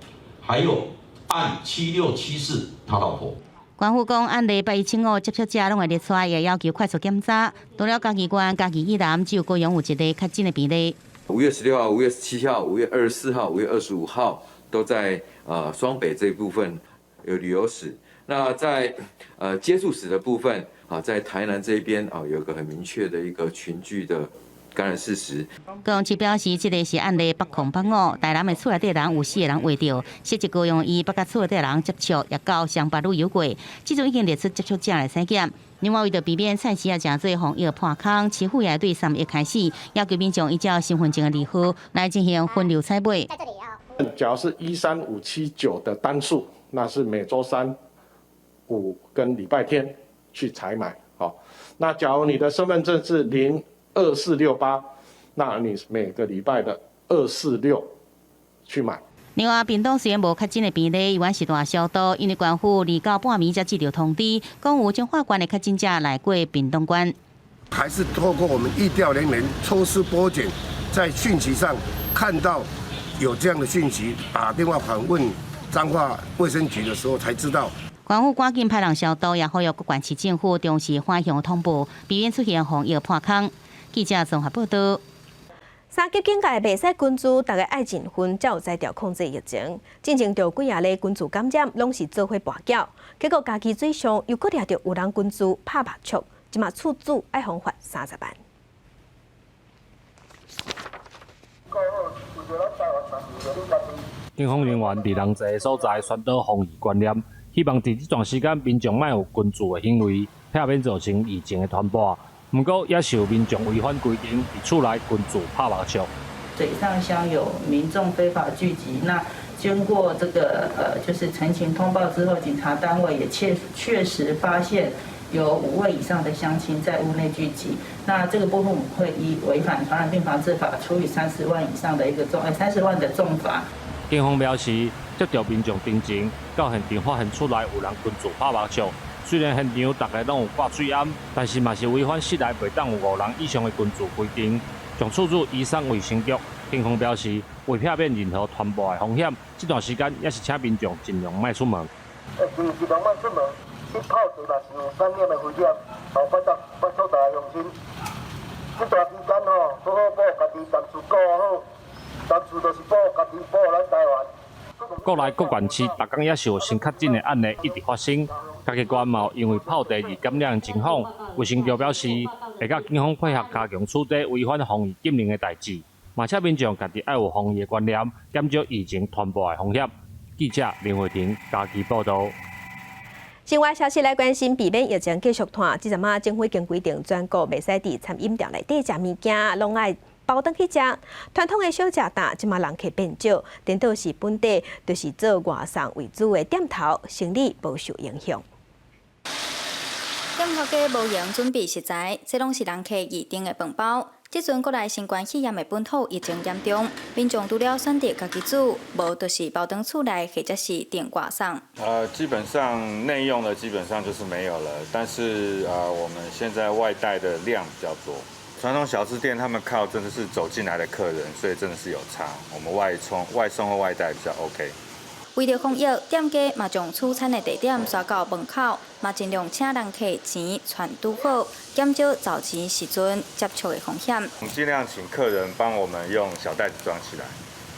還有案7674他老婆。縣府講，案例8175接觸者攏會列出來，也要求快速檢查。除了嘉義縣、嘉義以南，只有高雄有一例確診的病例。5月16號、5月17號、5月24號、5月25號，都在雙北這部分有旅遊史。那在接觸史的部分啊，在台南這邊啊，有個很明確的一個群聚的感染事實。高雄市表示，這个是案例8085，台南的厝內底人有四個人確診，涉及高雄伊捌佮厝內底人接觸，也到雙北旅遊過，這陣已經列出接觸者來採檢。另外，為著避免菜市仔誠濟防疫破空，市府也對3月開始要求民眾依照身份證的字號來進行分流採買。假如是13579的單數，那是每週三、五跟禮拜天去採買，好。那假如你的身份證是02468，那你每個禮拜的2、4、6去買。另外，屏東雖然無確診的病例，猶原是大消毒，因為縣府二到半暝才接著通知，講有彰化縣的確診者來過屏東縣。還是透過我們疫調人員抽絲剝繭，在訊息上看到有這樣的訊息，打電話訪問彰化衛生局的時候，才知道。縣府趕緊派人消毒，也呼籲各縣市政府重視反向通報，避免出現防疫破空。記者綜合報導。三級警戒袂使群聚，逐家愛盡分，才有才調控制疫情。進前著幾仔例群聚感染，攏是做伙跋筊，結果嘉義水上又閣掠著有人群聚拍麻將，這馬厝主愛予罰30萬。警方人員佇人濟的所在宣導防疫觀念，希望佇這段時間民眾莫有群聚的行為，避免造成疫情的傳播。毋過，也是有民眾違反規定，佇厝內群聚拍麻將。水上鄉有民眾非法聚集，那經過這個就是陳情通報之後，警察單位也確確實發現有5位以上的鄉親在屋內聚集。那這個部分我們會依違反傳染病防治法，處以30萬以上的一個重30萬的重罰。警方表示，接著民眾陳情，到現場發現厝內有人群聚拍麻將。雖然現場逐家攏有掛水頷，但是嘛是違反室內袂當有5人以上的群聚規定。將厝主移送衛生局。警方表示，為避免任何傳播的風險，這段時間也是請民眾盡量莫出門。盡量莫出門，去泡茶嘛是有感染的危險，哦，拜託拜託大家鄉親。這段時間吼，好好保護家己，暫時顧好，暫時就是保護家己，保護咱台灣。國內各縣市，逐工也是有新確診的案例一直發生。嘉義縣嘛有因為泡茶而感染的情況，衛生局表示會佮警方配合加強處理違反防疫禁令的代誌，嘛請民眾家己愛有防疫的觀念，減少疫情傳播的風險。記者林慧婷嘉義報導。新聞消息來關心，避免疫情繼續拖，這陣仔政府已經規定全國袂使佇餐飲店內底食物件，攏愛包轉去食。傳統的小食檔，這馬人客變少，顛倒是本地就是做外送為主的店頭，生意無受影響。店頭家無閒準備食材，這攏是人客預訂的飯包。這陣國內新冠肺炎的本土疫情嚴重，民眾除了選擇家己煮，無就是包轉厝內或者是訂外送。基本上內用的基本上就是沒有了，但是我們現在外帶的量比較多。傳統小吃店他們靠真的是走進來的客人，所以真的是有差。我們外送或外帶比較 OK。為著防疫，店家嘛將取餐的地點徙到門口，嘛盡量請人客錢串拄好，減少找錢時陣接觸的風險。我們盡量請客人幫我們用小袋子裝起來，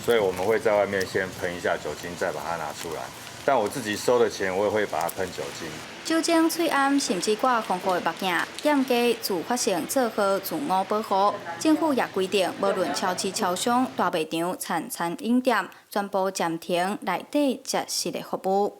所以我們會在外面先噴一下酒精，再把它拿出來。但我自己收的錢，我也會把它噴酒精。酒精、喙罨，甚至掛防護的目鏡，店家自發性做好自我保護。政府也規定，無論超市、超商、大賣場、餐飲店，全部暫停內底食食的服務。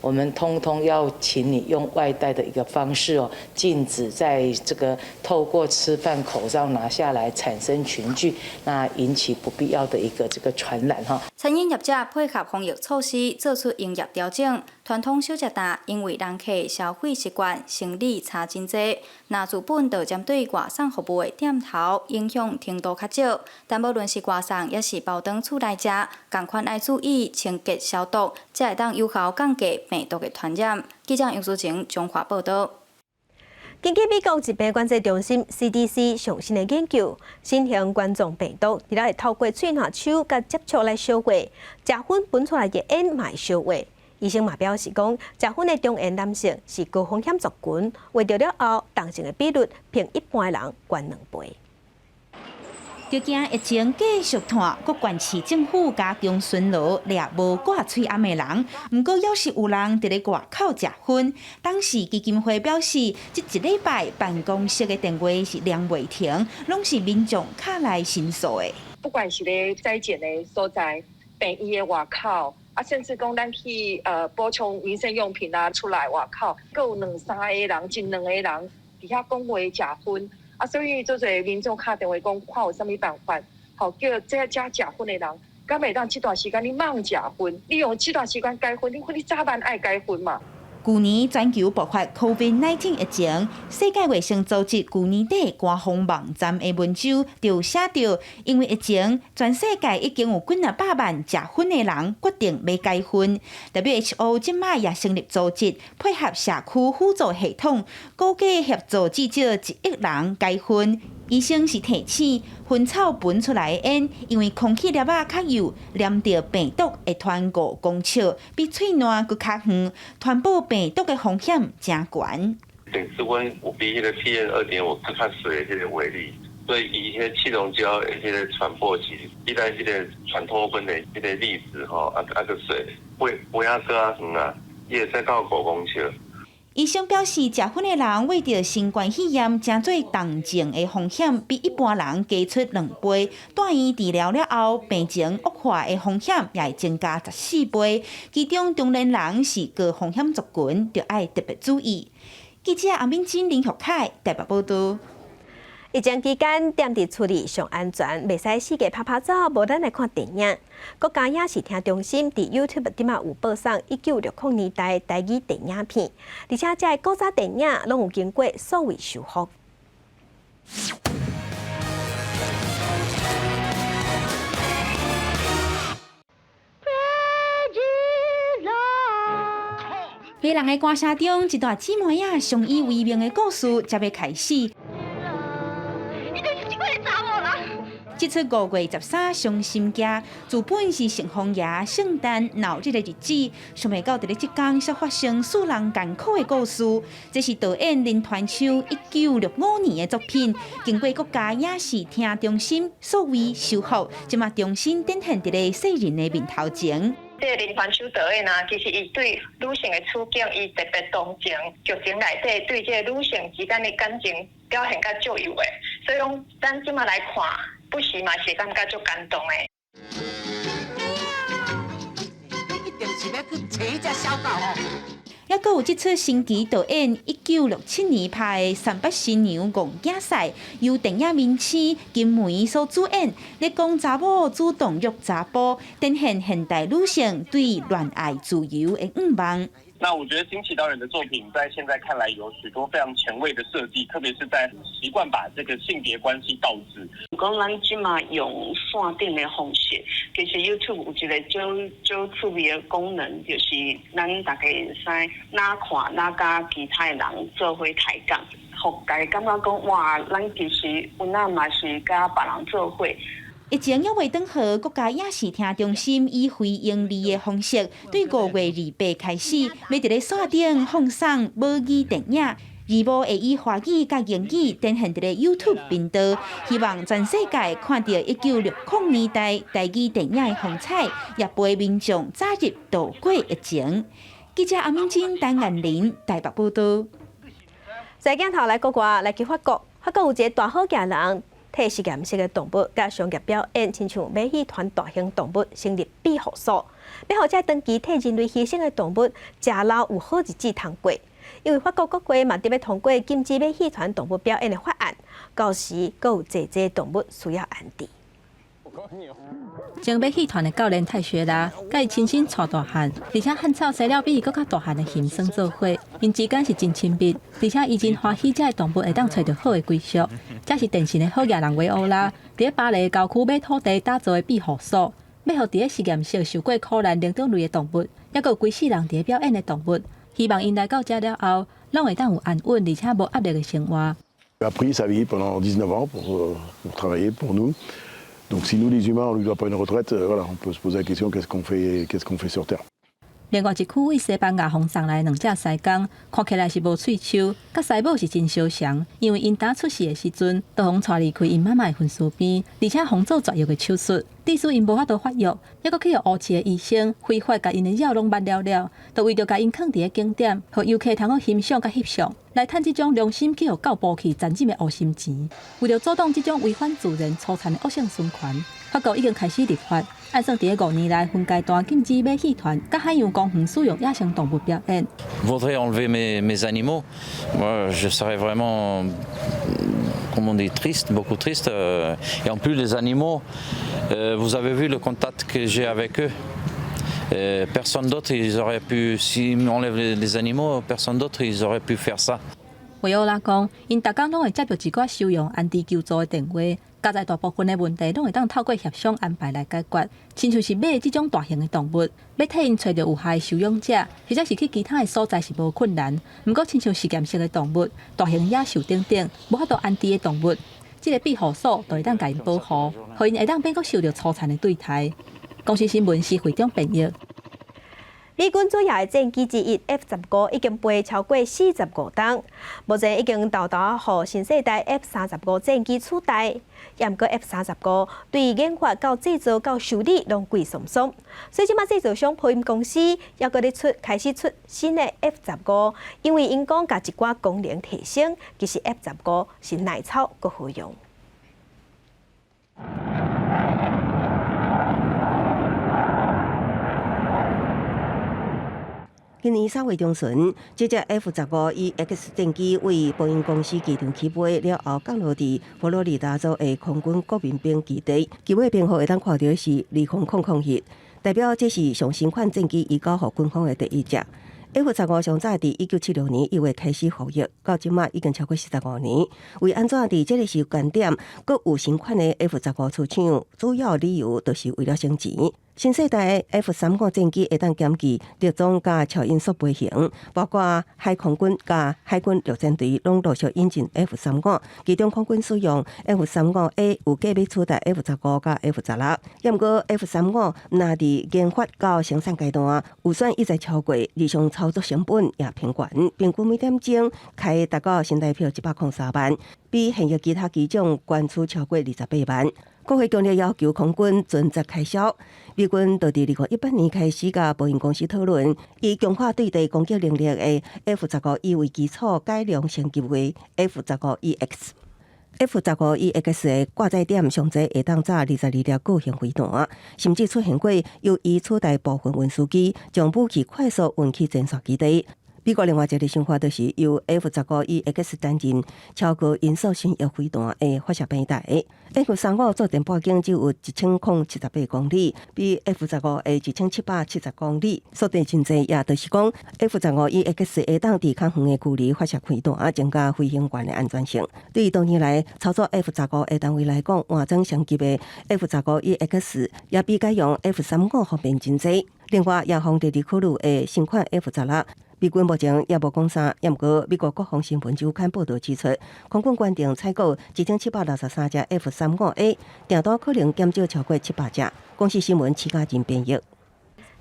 我們通通要請你用外帶的一個方式哦，禁止在這個透過吃飯口罩拿下來產生群聚，那引起不必要的一個這個傳染哈。餐飲業者配合防疫措施，做出營業調整。傳統小食店因為人客消費習慣、生理差真濟，若自本就針對外送服務的店頭影響程度較少。但無論是外送抑是包轉厝內食，仝款愛注意清潔消毒，才會當有效降低病毒的傳染。記者楊淑晴彰化報導。根據美國疾病管制中心 CDC 上新的研究，新型冠狀病毒除了會透過喙瀾手佮接觸來相傳，食薰噴出來的煙嘛會相傳。醫生嘛表示講，食薰的中年男性是高風險族群，患著了後，重症的比率比一般人懸兩倍。就驚疫情繼續拖，各縣市政府加強巡邏，掠無掛喙罨的人。毋過，猶是有人佇咧外口食薰。董氏基金會表示，這一禮拜辦公室的電話是連袂停，攏是民眾敲來申訴的。不管是咧篩檢的所在，病院的外口，啊，甚至講咱去補充民生用品啊，出來外口，閣有兩三个人，一兩個人佇遐講話食薰。啊，所以足濟民眾敲電話講，看有啥物辦法，吼叫這遮食薰的人，敢會當這段時間你莫食薰，你用這段時間戒薰，你早晚愛戒薰嘛。舊年全球爆發 COVID-19 疫情，世界衛生組織舊年底官方網站的文章就寫著，因為疫情，全世界已經有幾若百萬食薰的人決定欲戒薰。WHO 這擺也成立組織，配合社區輔助系統，估計協助至少1億人戒薰。醫生是提醒，薰草噴出來的煙，因為空氣粒仔較幼，黏著病毒會傳5公尺，比喙瀾閣較遠，傳播病毒的風險誠懸。電子溫有比彼個 PM 2.5閣較細的彼個微粒，所以伊彼個氣溶膠的彼個傳播是比咱彼個傳統薰的彼個粒子吼，閣細，飛飛啊閣較遠啊，伊會使到5公尺。醫生表示，食薰的人患著新冠肺炎，成做重症的風險比一般人高出2倍。住院治療了後，病情惡化的風險也會增加14倍。其中中年人是高風險族群，著愛特別注意。記者阿敏珍、林玉凱台北報導。疫情期間，踮佇厝裡上安全，袂使四界趴趴走，無咱來看電影。國家影視聽中心佇 YouTube 頂仔有播送1960年代台語電影片，而且這个古早電影攏有經過數位修復。迷人的歌聲中，一大姊妹仔相依為命的故事才欲開始。這齣5月13傷心夜，自本是城隍爺聖誕鬧熱的日子，想袂到佇咧這工卻發生使人艱苦的故事。這是導演林傳秋1965年的作品，經過國家影視聽中心數位修復，這馬重新展現佇咧世人的面頭前。這個林傳秋導演啊，其實伊對女性的處境，伊特別同情，劇情內底對這個女性之間的感情表現較足有的，所以講咱這馬來看。不時嘛是感覺足感動的。你一定是欲去揣彼隻小狗哦。猶閣有這齣神奇導演1967年拍的《三八新娘戇囝婿》，由電影明星金梅所主演，咧講查某主動約查埔，展現現代女性對戀愛自由的願望。那我覺得金奇導演的作品在現在看來有許多非常前衛的設計，特別是在習慣把這個性別關係倒置。講咱這馬用線頂的方式，其實 YouTube 有一個足足趣味的功能，就是咱大家會使哪看哪佮其他的人做伙抬槓，予家己感覺講哇，咱其實有哪嘛是佮別人做伙。疫情猶未轉好，國家影視聽中心以非營利的方式，對5月28開始，欲佇咧線頂放送母語電影，字幕會以華語佮英語展現佇咧 YouTube 頻道，希望全世界看著1960年代台語電影的風采，也陪民眾早日度過疫情。記者阿敏珍、陳彥琳台北報導。在鏡頭來國外，來去法國，法國有一個大好囝人，替實驗室的動物佮商業表演，親像馬戲團大型動物成立庇護所，欲予這長期替人類犧牲的動物，食老有好日子通過。因為法國國會嘛佇欲通過禁止馬戲團動物表演的法案，到時閣有濟濟動物需要安置。前馬戲團的教練泰雪拉，佮伊親身帶大漢，而且漢草生了比伊閣較大漢的熊耍做伙，𪜶之間是真親密，而且伊真歡喜這个動物會當揣著好的歸屬。這是典型的好野人維歐拉，佇咧巴黎郊區買土地打造的庇護所，欲予佇咧實驗室受過苦難靈長類的動物，抑閣有規世人佇咧表演的動物，希望𪜶來到遮了後，攏會當有安穩而且無壓力的生活。 Appris sa vie pendant 19 ans pour travailler pour nous. Donc si nous les humains on lui doit pas une retraite, voilà, on peut se poser la question qu'est-ce qu'on fait sur Terre. 另外一區位西班牙予送來兩隻獅公，看起來是無喙鬚，佮獅母是真相像，因為𪜶當出世的時陣，就予帶離開𪜶媽媽的身軀邊，而且予做絕育的手術，致使𪜶無法度發育，抑閣去予烏市的醫生非法共𪜶的鳥攏剜了了，就為著共𪜶囥佇咧景點，予遊客通好欣賞佮翕相，來趁這種良心去予狗剝去殘忍的烏心錢。為著阻擋這種違反自然粗殘的惡性循環，法國已經開始立法。按算佇咧5年內分階段禁止馬戲團佮海洋公園使用野生動物表演。 Voudrais enlever mes animaux, moi je serais vraiment, comment on dit, triste, beaucoup triste. Et en plus les animaux, vous avez vu le contact que j'ai avec eux. Personne d'autre, ils auraient pu, s'ils m'enlèvent les animaux, personne d'autre, ils auraient pu faire ça. 維歐拉講，𪜶逐工攏會接著一寡收容安置求助的電話，加在大部分的問題攏會當透過協商安排來解決。親像是馬這種大型的動物，欲替𪜶揣著有效的收養者，或者是去其他的所在是無困難。毋過，親像實驗室的動物、大型野獸等等，無法度安置的動物，這个庇護所就會當共𪜶保護，予𪜶會當免閣受著粗殘的對待。公視新聞是會長編譯。美軍主要的戰機之一 F 十五已經飛超過45冬，目前已經沓沓予新世代 F 三十五戰機取代。毋過 F 三十五對研發到製造到修理攏貴桑桑，所以這馬製造商波音公司猶閣咧出開始出新的 F 十五，因為𪜶講共一寡功能提升，其實 F 十五是耐操閣好用。今年3月中旬，這隻 F 十五 EX 戰機為波音公司機場起飛了後，降落佇佛羅里達州的空軍國民兵基地。機尾屏幕會當看著是2000一，代表這是上新款戰機移交予軍方的第一隻。F 十五上早佇1976年1月開始服役，到這馬已經超過45年。為按怎佇這个時間點，閣有新款的 F 十五出廠？主要理由就是為了省錢。新世代的 F 三五戰機會當兼具特種佮超音速飛行，包括海空軍佮海軍陸戰隊攏陸續引進 F 三五，其中空軍使用 F 三五 A 有計欲取代 F 十五佮 F 十六。毋過 F 三五若佇研發到生產階段，預算一再超過，日常操作成本也偏懸，平均每點鐘開達到新台幣103萬，比現役其他機種懸出超過28萬。國會強烈要求空軍存節開銷。美軍就佇2018年開始佮波音公司討論，以強化對地攻擊能力的 F 十五 E 為基礎，改良升級為 F 十五 EX。F 十五 EX 的掛載點上濟會當載22粒個型飛彈，甚至出現過由伊取代部分運輸機，將武器快速運去前線基地。美國另外一个想法就是由 F 十五 EX 擔任超高音速巡弋飛彈的發射平台。F 三五作戰半徑只有1078公里，比 F 十五的1770公里縮短真濟。也就是講，F 十五 EX 會當佇較遠的距離發射飛彈，增加飛行員的安全性。對於多年來操作 F 十五的單位來講，換裝升級的 F 十五 EX 也比改用 F 三五方便真濟。另外，也方佇考慮的新款 F 十六。美軍目前也無講啥，也毋過美國國防新聞週刊報導指出，空軍決定採購1763隻 F 三五 A，訂單可能減少超過700隻。公視新聞徐嘉仁編譯。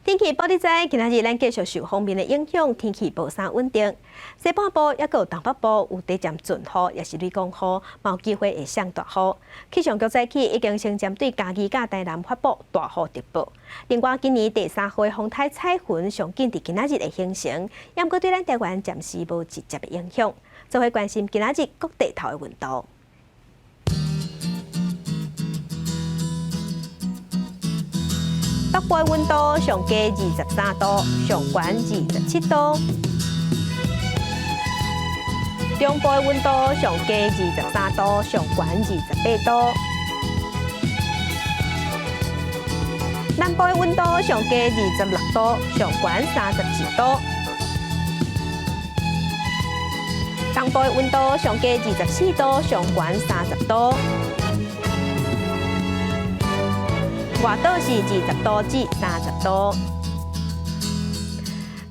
天氣報你知，今仔日咱繼續受鋒面的影響，天氣無啥穩定。西半部抑閣有東北部有短暫陣雨，抑是雷公雨，有機會會降大雨。氣象局早起已經先針對嘉義佮台南發布大雨特報。另外，今年第三號的風颱彩雲上緊佇今仔日會形成，也毋過對咱台灣暫時無直接的影響。做伙關心今仔日各地頭的溫度。北部的溫度上低23度，上懸27度。中部的溫度上低23度，上懸28度。南部的溫度上低26度，上懸31度。東部的溫度上低24度，上懸30度。外島是20度至30度。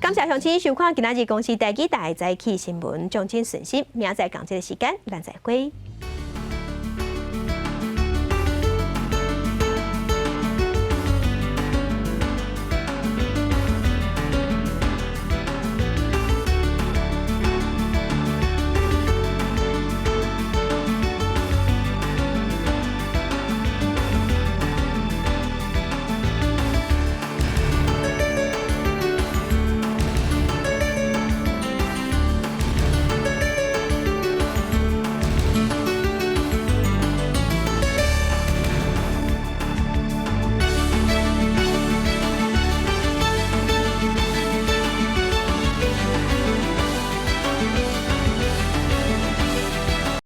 感謝鄉親收看今仔日公視第幾台早起新聞，眾請順心，明仔載仝這个時間，咱再會。